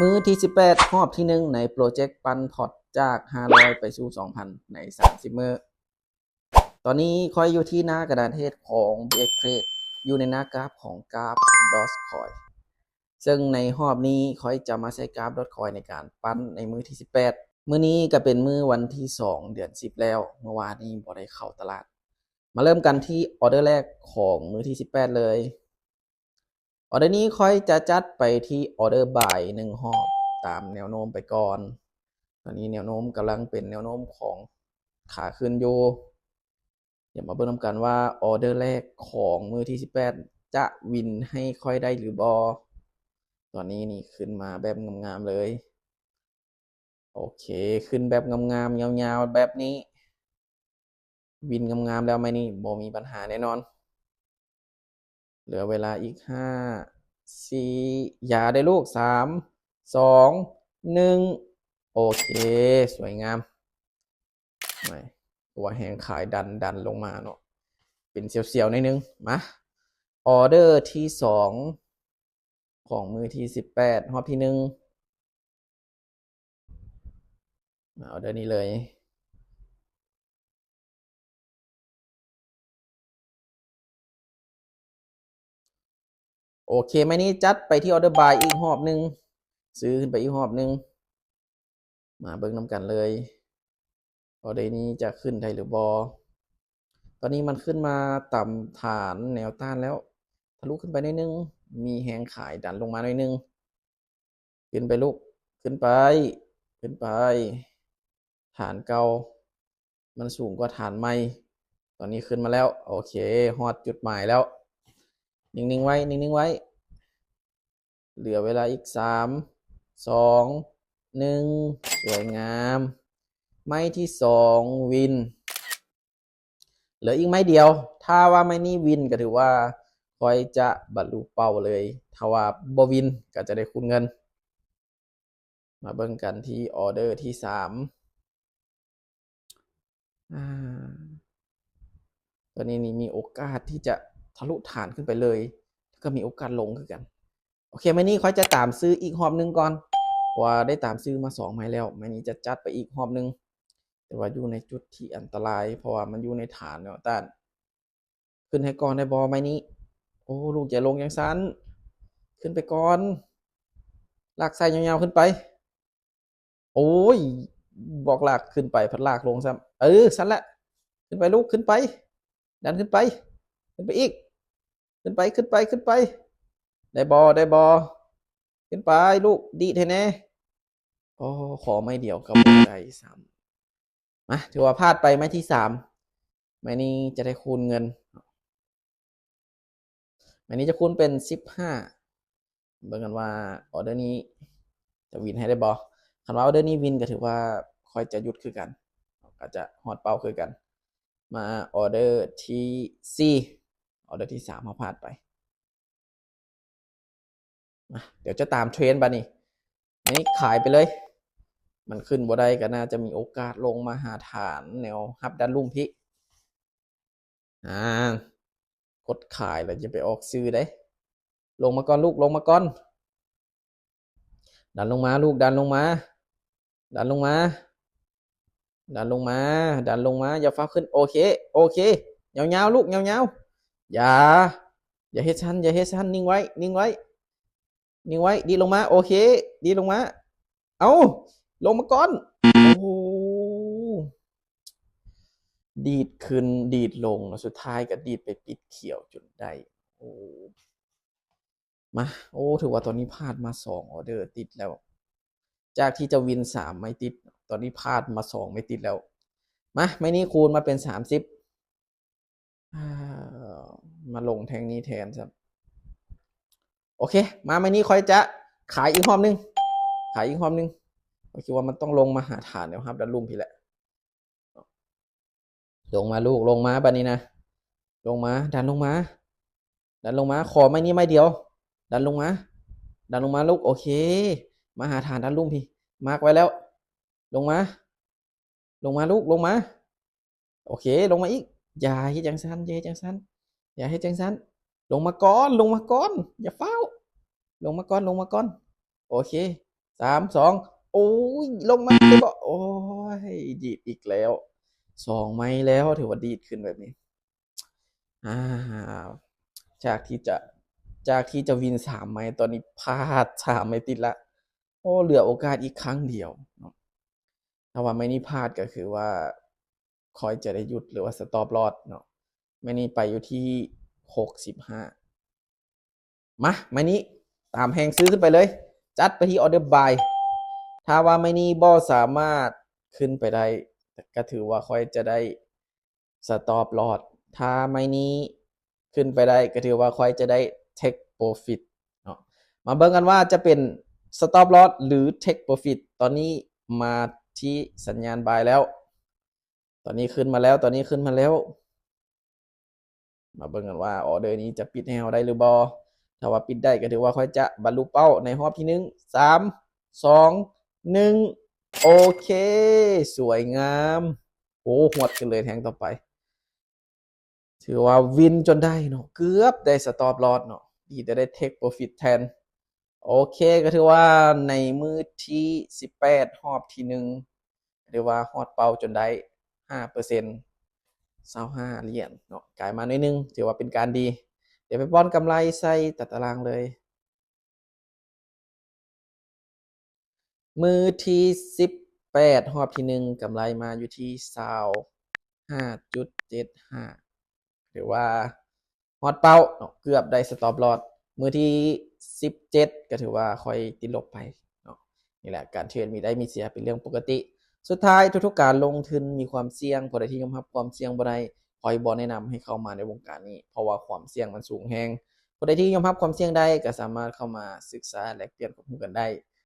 ມື້ທີສິບແປດ ຮອບທີໜຶ່ງ ໃນໂປຣເຈັກປັ່ນພອດຈາກຫ້າຮ້ອຍໄປສູ່ສອງພັນໃນສາມສິບມື້. ຕອນນີ້ຂ້ອຍຢູ່ທີ່ໜ້າກະດານເທຣດຂອງ BX Trade ຢູ່ໃນໜ້າກຣາຟຂອງກຣາຟ Dogecoin ເຊິ່ງໃນຮອບນີ້ຂ້ອຍຈະມາໃຊ້ກຣາຟ Dogecoin ໃນການປັ່ນໃນມື້ທີສິບແປດ. ມື້ນີ້ກະເປັນມື້ວັນທີສອງ ເດືອນສິບແລ້ວ, ເມື່ອວານນີ້ບໍ່ໄດ້ເຂົ້າຕະຫຼາດ. ມາເລີ່ມກັນທີ່ອອເດີແລກຂອງມື້ທີສິບແປດເລີຍ. ອອເດີນີ້ຂ້ອຍຈະຈັດໄປທີ່ອອເດີບາຍໜຶ່ງຮອບຕາມແນວໂນ້ມໄປກ່ອນ. ຕອນນີ້ແນວໂນ້ມກຳລັງເປັນແນວໂນ້ມຂອງຂາຂຶ້ນຢູ່. ດຽວມາເບິ່ງນຳກັນວ່າອອເດີແລກຂອງມື້ທີສິບແປດຈະວິນໃຫ້ຂ້ອຍໄດ້ຫຼືບໍ່. ຕອນນີ້ນີ້ຂຶ້ນມາແບບງາມໆເລີຍ. ໂອເຄ ຂຶ້ນແບບງາມໆ ຍາວໆແບບນີ້ ວິນງາມໆແລ້ວ ໄມ້ນີ້ບໍ່ມີບັນຫາແນ່ນອນ. ເຫຼືອເວລາອີກຫ້າ ສີ່ ຢ່າໄດ້ລູກ ສາມ ສອງ ໜຶ່ງ ໂອເຄ ສວຍງາມ. ແໝ່ ຕົວແຮງຂາຍດັນ ດັນລົງມາເນາະ ເປັນສຽວໆໜ້ອຍໜຶ່ງ. ມາ ອອເດີທີສອງ ຂອງມື້ທີສິບແປດ ຮອບທີໜຶ່ງ ມາອອເດີນີ້ເລີຍ. ໂອເຄ ໄມ້ນີ້ຈັດໄປທີ່ອອເດີບາຍອີກຮອບໜຶ່ງ ຊື້ຂຶ້ນໄປອີກຮອບໜຶ່ງ. ມາເບິ່ງນຳກັນເລີຍ ອອເດີນີ້ຈະຂຶ້ນໄດ້ຫຼືບໍ່. ຕອນນີ້ມັນຂຶ້ນມາຕາມຖານແນວຕ້ານແລ້ວ ທະລຸຂຶ້ນໄປໜ້ອຍໜຶ່ງ ມີແຮງຂາຍດັນລົງມາໜ້ອຍໜຶ່ງ. ຂຶ້ນໄປລູກ ຂຶ້ນໄປ ຂຶ້ນໄປ. ຖານເກົ່າມັນສູງກວ່າຖານໃໝ່. ຕອນນີ້ຂຶ້ນມາແລ້ວ ໂອເຄ ຮອດຈຸດໝາຍແລ້ວ. ນິ່ງໆໄວ້ ນິ່ງໆໄວ້. ເຫຼືອເວລາອີກ ສາມ ສອງ ໜຶ່ງ ສວຍງາມ. ໄມ້ທີສອງວິນ ເຫຼືອອີກໄມ້ດຽວ. ຖ້າວ່າໄມ້ນີ້ວິນກະຖືວ່າຂ້ອຍຈະບັນລຸເປົ້າເລີຍ, ຖ້າວ່າບໍ່ວິນກະຈະໄດ້ຄູນເງິນ. ມາເບິ່ງກັນທີ່ອອເດີທີສາມ. ອາ ຕອນນີ້ນີ້ມີໂອກາດທີ່ຈະທະລຸຖານຂຶ້ນໄປເລີຍ ແລ້ວກໍມີໂອກາດລົງຄືກັນ. ໂອເຄ ໄມ້ນີ້ຂ້ອຍຈະຕາມຊື້ອີກຮອບໜຶ່ງກ່ອນ ເພາະວ່າໄດ້ຕາມຊື້ມາສອງໄມ້ແລ້ວ. ໄມ້ນີ້ຈະຈັດໄປອີກຮອບໜຶ່ງ ແຕ່ວ່າຢູ່ໃນຈຸດທີ່ອັນຕະລາຍ ເພາະວ່າມັນຢູ່ໃນຖານແນວຕ້ານ. ຂຶ້ນໃຫ້ກ່ອນໄດ້ບໍ່ໄມ້ນີ້? ໂອ້ ລູກຢ່າລົງຈັ່ງຊັ້ນ ຂຶ້ນໄປກ່ອນ ລາກໄສ້ຍາວໆຂຶ້ນໄປ. ໂອ້ຍ ບອກລາກຂຶ້ນໄປ ພັດລາກລົງຊ້ຳ. ເອີ ຊັ້ນແຫຼະ ຂຶ້ນໄປລູກ ຂຶ້ນໄປ ດັນຂຶ້ນໄປ ຂຶ້ນໄປອີກ ຂຶ້ນໄປ ຂຶ້ນໄປ ຂຶ້ນໄປ. ໄດ້ບໍ່ ໄດ້ບໍ່? ຂຶ້ນໄປລູກ ດີດໃຫ້ແດ່. ໂອ້ ຂໍໄມ້ດຽວກໍບໍ່ໄດ້ຊ້ຳ. ມາ ຖືວ່າພາດໄປໄມ້ທີສາມ. ໄມ້ນີ້ຈະໄດ້ຄູນເງິນ ໄມ້ນີ້ຈະຄູນເປັນສິບຫ້າ. ເບິ່ງກັນວ່າອອເດີນີ້ຈະວິນໃຫ້ໄດ້ບໍ່? ຄັນວ່າອອເດີນີ້ວິນກໍຖືວ່າຂ້ອຍຈະຢຸດຄືກັນ ກໍຈະຮອດເປົ້າຄືກັນ. ມາອອເດີທີສີ່ ອອເດີທີສາມເຮົາພາດໄປ. ມາ ດຽວຈະຕາມເທຣນບາດນີ້ ນີ້ຂາຍໄປເລີຍ. ມັນຂຶ້ນບໍ່ໄດ້ກໍໜ້າຈະມີໂອກາດລົງມາຫາຖານແນວຮັບດ້ານລຸ່ມພີ້. ອ່າ ກົດຂາຍແລ້ວຢ່າໄປອອກຊື່ເດ້. ລົງມາກ່ອນລູກ ລົງມາກ່ອນ. ດັນລົງມາລູກ ດັນລົງມາ ດັນລົງມາ ດັນລົງມາ ດັນລົງມາ ຢ່າຟ້າວຂຶ້ນ. ໂອເຄ ໂອເຄ ຍາວໆລູກ ຍາວໆ. ຢ່າ ຢ່າເຮັດຊັ້ນ ຢ່າເຮັດຊັ້ນ ນິ່ງໄວ້ ນິ່ງໄວ້ ນິ່ງໄວ້. ດີດລົງມາ ໂອເຄ ດີດລົງມາ. ເອົ້າ ລົງມາກ່ອນ. ໂອ້ ດີດຂຶ້ນ ດີດລົງ ແລ້ວສຸດທ້າຍກໍດີດໄປປິດຂຽວຈົນໄດ້. ໂອ້ ມາ ໂອ້ ຖືວ່າຕອນນີ້ພາດມາສອງອອເດີຕິດແລ້ວ. ຈາກທີ່ຈະວິນສາມໄມ້ຕິດ ຕອນນີ້ພາດມາສອງໄມ້ຕິດແລ້ວ. ມາ ໄມ້ນີ້ຄູນມາເປັນສາມສິບ. ອາ ມາລົງແທ່ງນີ້ແທນຊະ. ໂອເຄ ມາ ໄມ້ນີ້ຂ້ອຍຈະຂາຍອີກຮອບໜຶ່ງ ຂາຍອີກຮອບໜຶ່ງ. ຂ້ອຍຄິດວ່າມັນຕ້ອງລົງມາຫາຖານແນວຮັບດ້ານລຸ່ມພີ້ແຫຼະ. ລົງມາລູກ ລົງມາບາດນີ້ນະ ລົງມາ ດັນລົງມາ ດັນລົງມາ. ຂໍໄມ້ນີ້ໄມ້ດຽວ ດັນລົງມາ ດັນລົງມາລູກ. ໂອເຄ ມາຫາຖານດ້ານລຸ່ມພີ້ ມາກໄວ້ແລ້ວ. ລົງມາ ລົງມາລູກ ລົງມາ. ໂອເຄ ລົງມາອີກ. ຢ່າເຮັດຈັ່ງຊັ້ນ ຢ່າເຮັດຈັ່ງຊັ້ນ ຢ່າເຮັດຈັ່ງຊັ້ນ. ລົງມາກ່ອນ ລົງມາກ່ອນ ຢ່າຟ້າວ. ລົງມາກ່ອນ ລົງມາກ່ອນ. ໂອເຄ ສາມ ສອງ ໂອ້ຍ ລົງມາໄດ້ບໍ່? ໂອ້ຍ ດີດອີກແລ້ວ ສອງໄມ້ແລ້ວ ຖືວ່າດີດຂຶ້ນແບບນີ້. ອ່າ ຈາກທີ່ຈະ ຈາກທີ່ຈະວິນສາມໄມ້ ຕອນນີ້ພາດສາມໄມ້ຕິດລະ. ໂອ້ ເຫຼືອໂອກາດອີກຄັ້ງດຽວເນາະ. ຖ້າວ່າໄມ້ນີ້ພາດກໍຄືວ່າຂ້ອຍຈະໄດ້ຢຸດ ຫຼືວ່າ stop loss ເນາະ. ໄມ້ນີ້ໄປຢູ່ທີ່ຫົກສິບຫ້າ. ມາ ໄມ້ນີ້ຕາມແຮງຊື້ຂຶ້ນໄປເລີຍ ຈັດໄປທີ່ order buy. ຖ້າວ່າໄມ້ນີ້ບໍ່ສາມາດຂຶ້ນໄປໄດ້ ກໍຖືວ່າຂ້ອຍຈະໄດ້ stop loss. ຖ້າໄມ້ນີ້ຂຶ້ນໄປໄດ້ ກໍຖືວ່າຂ້ອຍຈະໄດ້ take profit ເນາະ. ມາເບິ່ງກັນວ່າຈະເປັນ stop loss ຫຼື take profit. ຕອນນີ້ມາທີ່ສັນຍານ buy ແລ້ວ. ຕອນນີ້ຂຶ້ນມາແລ້ວ ຕອນນີ້ຂຶ້ນມາແລ້ວ. ມາເບິ່ງກັນວ່າ order ນີ້ຈະປິດໃຫ້ເຮົາໄດ້ຫຼືບໍ່. ຖ້າວ່າປິດໄດ້ ກໍຖືວ່າຂ້ອຍຈະບັນລຸເປົ້າໃນຮອບທີໜຶ່ງ. ສາມ ສອງ ໜຶ່ງ ໂອເຄ ສວຍງາມ. ໂອ້ ຫວດຂຶ້ນເລີຍແທ່ງຕໍ່ໄປ. ຖືວ່າວິນຈົນໄດ້ເນາະ ເກືອບໄດ້ stop loss ເນາະ ດີແຕ່ໄດ້ take profit ແທນ. ໂອເຄ ກໍຖືວ່າໃນມື້ທີສິບແປດ ຮອບທີໜຶ່ງ ຖືວ່າຮອດເປົ້າຈົນໄດ້ຫ້າເປີເຊັນ ຊາວຫ້າຫຼຽນເນາະ ກາຍມາໜ້ອຍໜຶ່ງ ຖືວ່າເປັນການດີ. ດຽວໄປປ້ອນກຳໄລໃສ່ຕາຕະລາງເລີຍ. ມື້ທີສິບແປດ ຮອບທີໜຶ່ງ ກຳໄລມາຢູ່ທີ່ຊາວຫ້າຈຸດເຈັດຫ້າ ຖືວ່າຮອດເປົ້າເນາະ ເກືອບໄດ້ stop loss. ມື້ທີສິບເຈັດ ກໍຖືວ່າຂ້ອຍຕິດລົບໄປເນາະ. ນີ້ແຫຼະ ການເທຣດມີໄດ້ມີເສຍເປັນເລື່ອງປົກກະຕິ. ສຸດທ້າຍ ທຸກໆການລົງທຶນມີຄວາມສ່ຽງ. ຜູ້ໃດທີ່ຍອມຮັບຄວາມສ່ຽງບໍ່ໄດ້ ຂ້ອຍບໍ່ແນະນຳໃຫ້ເຂົ້າມາໃນວົງການນີ້ ເພາະວ່າຄວາມສ່ຽງມັນສູງແຮງ. ຜູ້ໃດທີ່ຍອມຮັບຄວາມສ່ຽງໄດ້ ກໍສາມາດເຂົ້າມາສຶກສາແລກປ່ຽນຄວາມຮູ້ກັນໄດ້.